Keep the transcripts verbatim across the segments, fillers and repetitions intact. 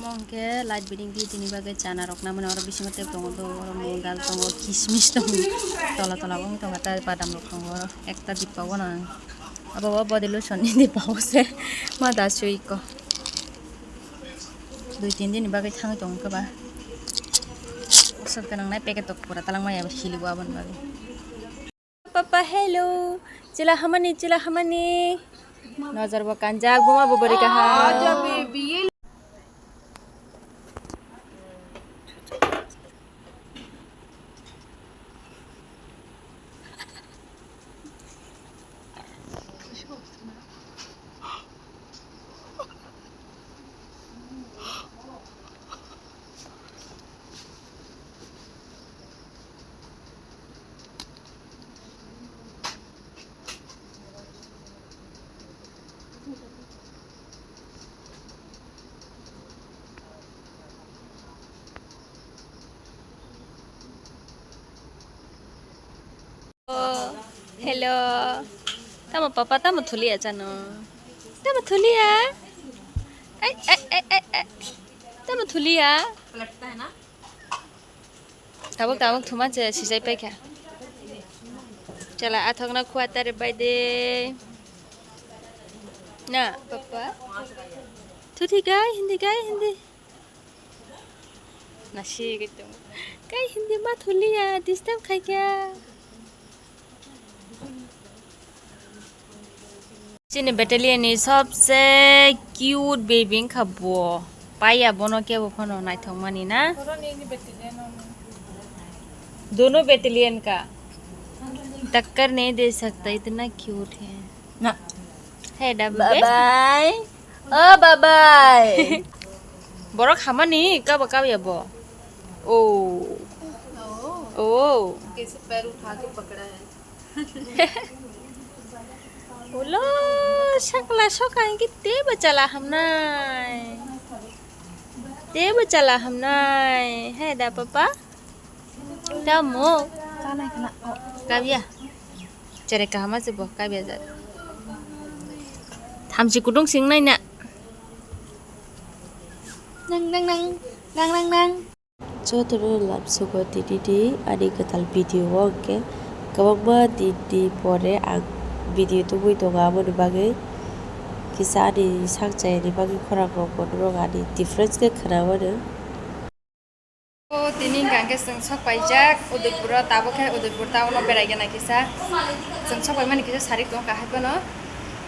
Hwnkhe light bedding di tini bagwi chana rok namani oro bisingo tei tongo do, oro mung dal tongo, kismis tongo, tola tola bo wng tongo, tei badam rok tongo, oro ekta dippa bo nang. Abo bo body lotion ni dippa bo se ma da sui ko. Dui tin din ni bagwi thangwi tongo khe ba. Osok gwnang nai packet rok pura talangma ya, siligo aboni bagwi. Papa, hello. Chila hamani, chila hamani. Nojor bo kanjak, buma bo bori kaha. Oh, hello. Tamo papa, tamo thulia chano. Tamo thulia. Ai, ai, ai, ai, ai. Tamo thulia. Tabuk, tabuk thuma se sijai paikha. Chala athok na khua tare bai de. Na, papa. Thuthi gai, hindi gai, hindi. Nasi gitu. Kai hindi ma thulia, disturb khai kya? Chini battalion ni sobse cute baby wngkha bo. Paiya bono kebo phano naithok mani na? Dono battalion ka. Takkar nahi de sakta, itna cute hai. Na. Hey da bye bye. Oh, bye bye. Borok hamani kaba kaba ya bo. Oh. Oh. कैसे पैर उठा के पकड़ा है। Ulo, sakla soka hingke tebo chala hamnai. Tebo chala hamnai. Hey da papa. Tamo. Kabya. Chere kahama se bo kabya jat. Thamchi kudung sing nai na. Nang, nang, nang. Nang, nang, nang. Jotono lamsogo tini ni ani kwtal video o hwnkhe kwbangma din ni pore ang video tubui tongo, aboni bagwi kisa ani sak chayani bagwi khorang rok bo norok ani difference khe khwna mano. O tini hwnkha hwnkhe chwng sok paijak Udaipur o, tabuk khe Udaipur town o berai gana kisa. Chwng sok paimani kisa sari tongo kahai phano,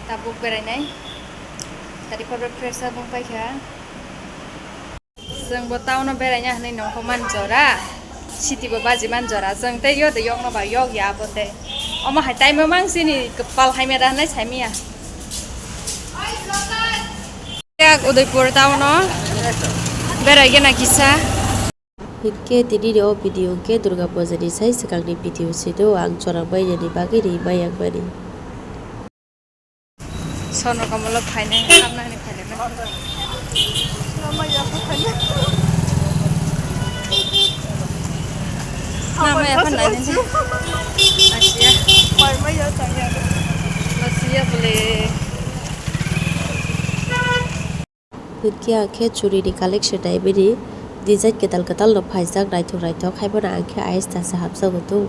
tabuk berainai. Sari phano fresh wng paikha. Chwng bo town o beraina hinwi nongkho man jora, city bo baji man jora. Chwng tei yo de yok no ba yok ya abo tei. Omo hai time o mang chini kwpal hai mera hinwi sai maya. Yak Udaipur town o berai gana kisa. Hinkhe tini ni o video hinkhe Durga Puja ni sai swkang ni video se do, ang chwrang bai nani bagwi ri ma yang mani. Sono kamolo phainai, hamna hwnwi phainai. Namaya phan nainani. Asiya. Asiya bole. Hinkhe ang khe churi ni collection naimani design kwtal kwtal no phaijak, naithok naithok, haiphano ang khe ayesta se hapjago tung,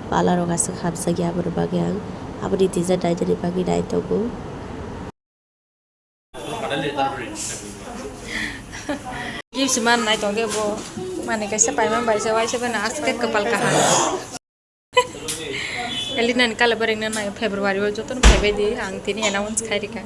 pala rok aswk hapjak ya, aboni bagwi ang aboni design nainani bagwi nai tongo. Gift se man nai tongkhe bo manwi kaisa paimani bai se waisa bai no aske kwpal kaham. Elina ni kala bareng na nai February o jotono phaibai di, ang tini announce khai rikha.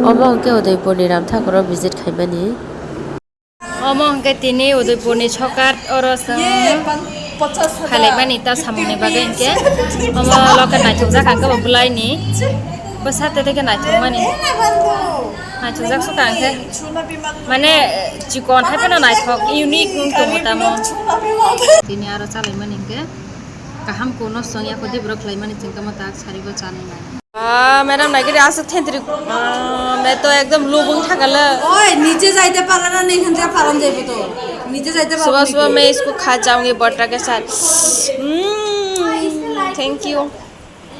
Omo hwnkhe Udaipur ni Ramthakor o visit khaimani. Omo hwnkhe tini Udaipur ni sokar oro chwng phalai mani ta samung ni bagwi hwnkhe omo local naithokjak ang khe bo bwlai ni bwsa tete khe naithok mani naithokjak sukha ang khe mane chikon hai phano naithok unique wng tongo tamo tini aro chalai mani hwnkhe kaham kuno chwng ya khe dibro khlai mani chwng tamo tak sari bo chanai mani. Ah, madam, naigiri aswk thentri. Ah, मैं तो एकदम लुबुंग थाकाला। ओए, नीचे जाइते पारा ना, नहीं खनते पारा जाइबो तो। नीचे जाइते पारा सुबह नहीं सुबह की। मैं इसको खा जाऊंगी बटर के साथ। Mm, thank you।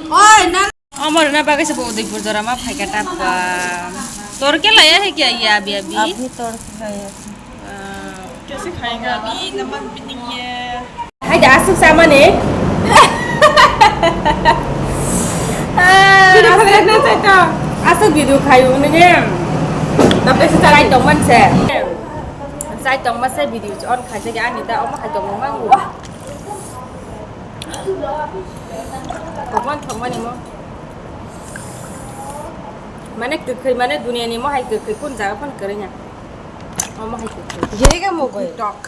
ओए, ना। Amor na bagwi se bo Udaipur jora ma phaika ta pa. Tor ke laya hai kya ye abhi abhi? अभी तोड़ के लाया। कैसे खाएगा अभी? नमक भी नहीं है। Hai da aswk samani. Ah, aswk video khayu nini. Chai tongman se. Chai tongma se video on khaijak ani da omo hai tongma mangu. Tongman tongmani mo. Mane kwkhwi mane duniya ni mo hai kwkhwi kun jaga phano kwrwi ya. Omo hai kwkhwi. Yega mo goi. Tok.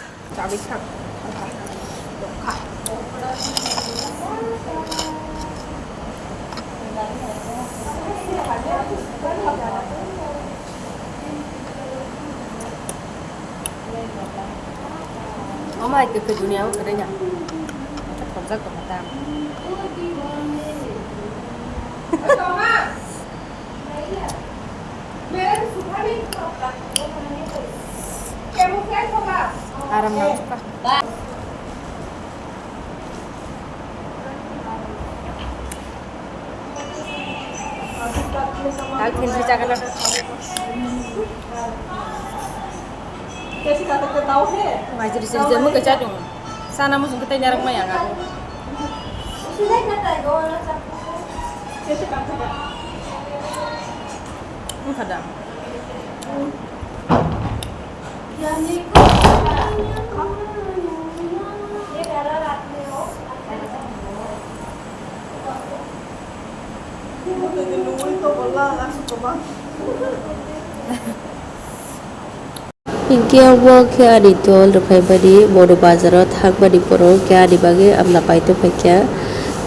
Omo hai kwkhwi duniya o kwrwi ya. Thokjak tongma ta. Aram nang suka. Dal phinsi chakana. Majri sirje mo kecha dung. Sana mo sungke tanya rang mayang aku. Wngkha da. Hinkhe omo khe ani dol rwphaimani, Monu bazaro thangmani borok khe ani bagwi amla pai tongphaikha.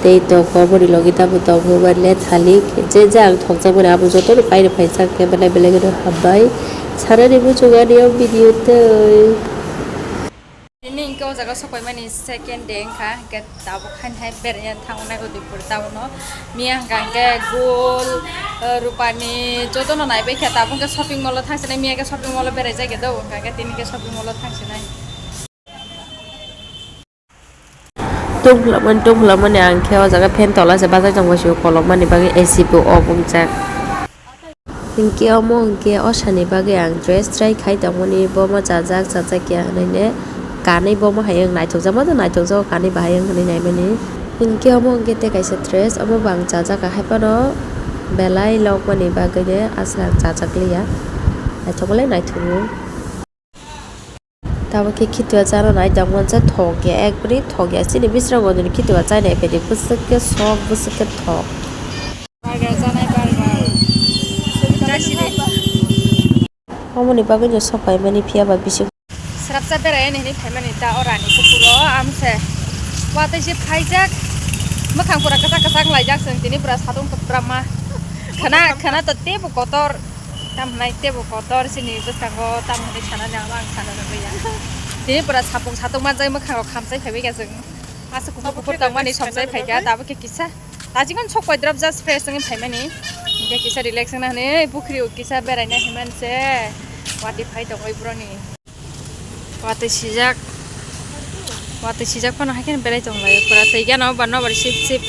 Tei tongo oboni logi tamo tongo manya thalik, je je ang thokjakmani abo jotono pairwphaijak khe belai belai kheno hambai. Sanani muchungani o video tei. Tini hwnkhe o jaga sokoimani second day wngkha, hwnkhe tabuk haini hai beraiya thangnai Udaipur town o. Miya hwnkha hwnkhe gold, eh, rupani jotono naibaikha, tabuk hwnkhe shopping mall o thangsinai, miya hwnkhe shopping mall o beraijak ya do, hwnkha hwnkhe tini hwnkhe shopping mall o thangsinai. Tungphlamani, tungphlamani ang khe o jaga fan tola se bachai tongma sio kolokmani bagwi A C bo off wngjak. Hinkhe omo hinkhe o sani bagwi ang dress try khai tongmani, bomo chajak, chajak ya hwnwi ne kanwi bomo hai wng naithokjakma, naithokjago kanwi bahai wng hwnwi naimani. Hinkhe omo hinkhe tei kaisa dress, omo bo ang chajak, ahai phano belai lokmani bagwi ne aswk ang chajak liya, naithok le naithok o. Tabuk khe khitua chana nai tongmani se thok ya, ekbari thok ya. Chini bisrango nini khitua chai nai phaidi bwswk khe sok, bwswk khe thok. Burger chanai, burger. Chasidi. Omoni bagwi no sok paimani phiya ba bising. Srapsa berai ani hinwi phaimani ta o rani kupuro amse. Watwi se phaijak. Mwkhang pura kwchak kwchak laijak chwng tini pura satung kwbramma. Khana, khana to teibo kotor. Tamo hwnai teibo kotor chini bwskango tamo hwnwi sana nang ang sana nugwi ya. Tini pura sapung satung manjak mwkhang rok khamsai phaibai kha chwng. Aswk kuphur kuphur tongmani somsai phaikha tabuk khe kisa. Tajikon sok paidrop just fresh wngwi phaimani. Hinkhe kisa relax wngna hwnwi pukhri o kisa beraina hinmani se. Watwi phai tongwi boroni. Watwi sijak, watwi sijak phano haikhe belai tonglaio pura twi gana o ba nobar sip sip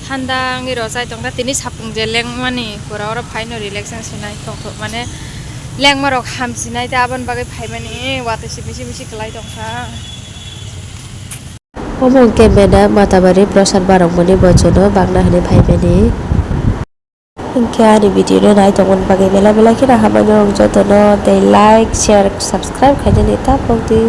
thanda wngwi rw chai tongkha tini sapung je lengmani pura oro phaino relax wng sinai tongthok mane lengma rok hamsinai tei aboni bagwi phaimani watwi sip misi misi kwlai tongkha. Omo hwnkhe mena Matabari Prasad Barongmani bojono bagna hwnwi phaimani. Hinkhe ani video no nai tongmani bagwi belai belai kheno hambai norok jotono tei like, share, subscribe khainani ta pokdi.